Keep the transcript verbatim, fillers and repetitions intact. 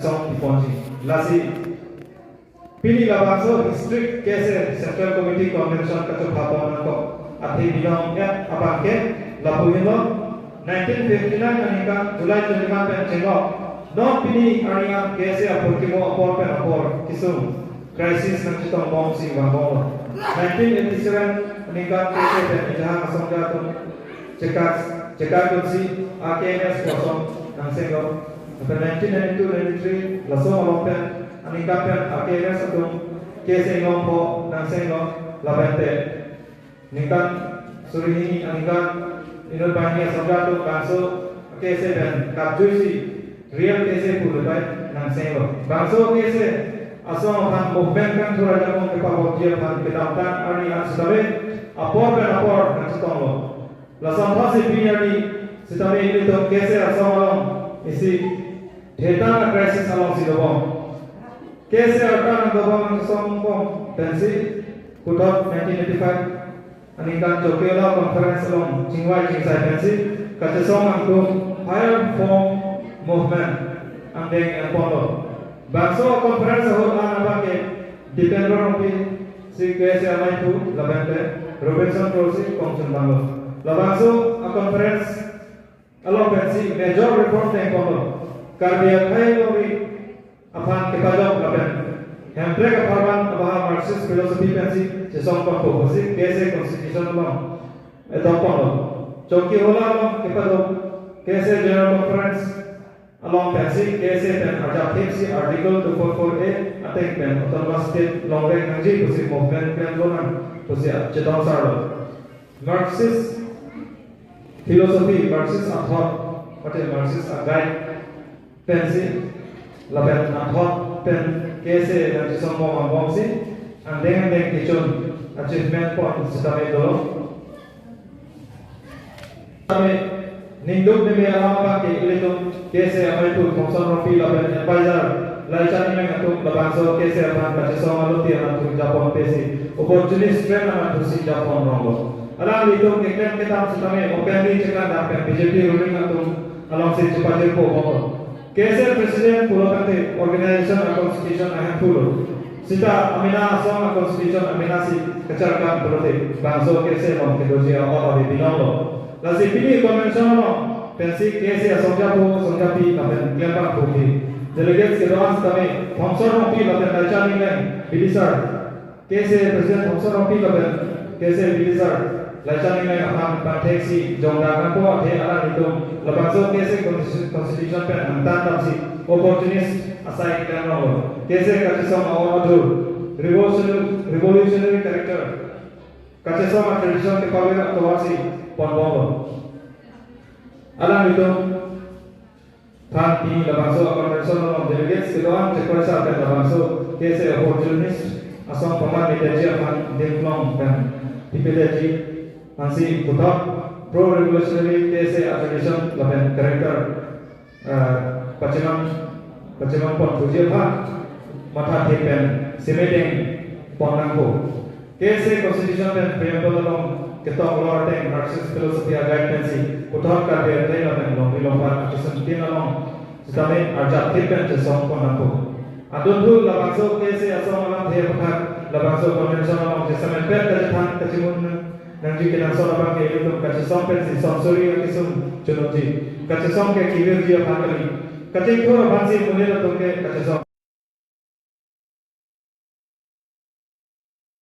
song ponji. Lasi pini labangso District K S A Central Committee Convention kachopha pon nangkok athe binong et abangke lapu henlo, nineteen fifty-nine aningkan July twenty-one pen chenglok, non pini arni an K S A apor kimo apor pen apor kesung crisis nangchetong bomsi vangbomlo. Nineteen eighty-seven aningkan K S A pen Ejahang asongja atum chekak, chekak dunsi a K M S kosong nangsenglo. Lapen nineteen ninety-two ninety-three laso along pen aningkan pen a K M S atum K S A Inglongpho nangsenglo. Lapen te ningkan suri hini aningkan inut banghini asongja atum bangso K S A pen kapjuisi real K S A pu lepai nangsenglo. Bangso K S A asong aphan movement kangthur ajakong kepabokji aphan kedamtang arni an sitame apor pen apor nangchetonglo. Lason thasi pini arni sitame ilitum K S A asong along isi thethang a-crisis alongsi dobom. K S A arta nangdobom nangchesong bom pensi puthot nineteen eighty-five aningkan Chokihola Conference along chingvai chingsai pensi kachesong nangtum Higher Form Movement angdeng enponlo. Bangso conference ahut an abangke Dipendra Rongpi si K S A amaiphu lapen te Robinson Kro si kongchun banglo. Labangso a-conference along pensi major reform dengponlo. Karbi akhei longri aphan kepajok lapen Hemprek apharman abaha Marxist philosophy pensi chesong ponpo pusi K S A Constitution along etokponlo. Chokihola along kepaduk K S A General Conference along pensi K S A pen arjapthipsi Article two four four A ateng pen Autonomous State longvek nangji pusi movement klemlonang pusi chetong sarlo. Marxist philosophy, Marxist a-thought, mate Marxist a-guide pensi lapen a-thought pen K S A nangchesong bom angbomsi angdeng angdeng kechun achievement pon sitame dolo. Sitame ningduk neme alam abangke ilitum K S A amaiphu Thomson Rongpi lapen advisor Laichan Engleng atum labangso K S A aphan kachesong alote anatthu japon pesi opportunist trend anatthusi japon ronglo. Alanglitum keklem kedam sitame openly cheklang dam pen B J P ruling atum alongsi chepajirpo bomlo. K S A president pulo tangte organization a-constitution ahemphu lo. Sita amena asong a-constitution amenasi kacharkam pulote bangso K S A along kedoji a-ot ave binonglo. Lasi pini convention along pensi K S A asongjapo, asongjapi lapen klembangpo aphi delegates kedo-an sitame Thomson Rongpi lapen Laichan Engleng Bidisar, K S A President Thomson Rongpi lapen K S A Bidisar Laichan Engleng aphan pangtheksi jongdar nangpo athe alanglitum labangso K S A constitu-, constitution pen angtan damsi opportunist asai klemlonglo. K S A kachesong a-or adur, revolutionary, revolutionary character, kachesong a-tradition kepavir atovarsi ponbomlo. Alanglitum aphan pini labangso a-convention along delegates kedo-an chekroi sa pen labangso K S A opportunist asong paman meteji aphan dimklong pen pipeteji ansi puthot pro-revolutionary K S A a-tradition lapen character, eh, pachemang, pachemang ponthuji aphan mathathe pen semedeng pon nangpo. K S A constitution pen preamble along ketok lor ateng Marxist philosophy a-guide pensi puthot Karbi akhei lapen longri longpat achisuntin along sitame arjapthip pen chesong pon nangpo. Adunthu labangso K S A asong alamthe aputhak labangso convention along chesametpet kachethan kachemun nangji kenangsot abangke ilitum kachesong pensi sonsuri akesung chunutji. Kachesong ke kevirji aphan kali. Kachingthur aphansi monit atum ke kachesong.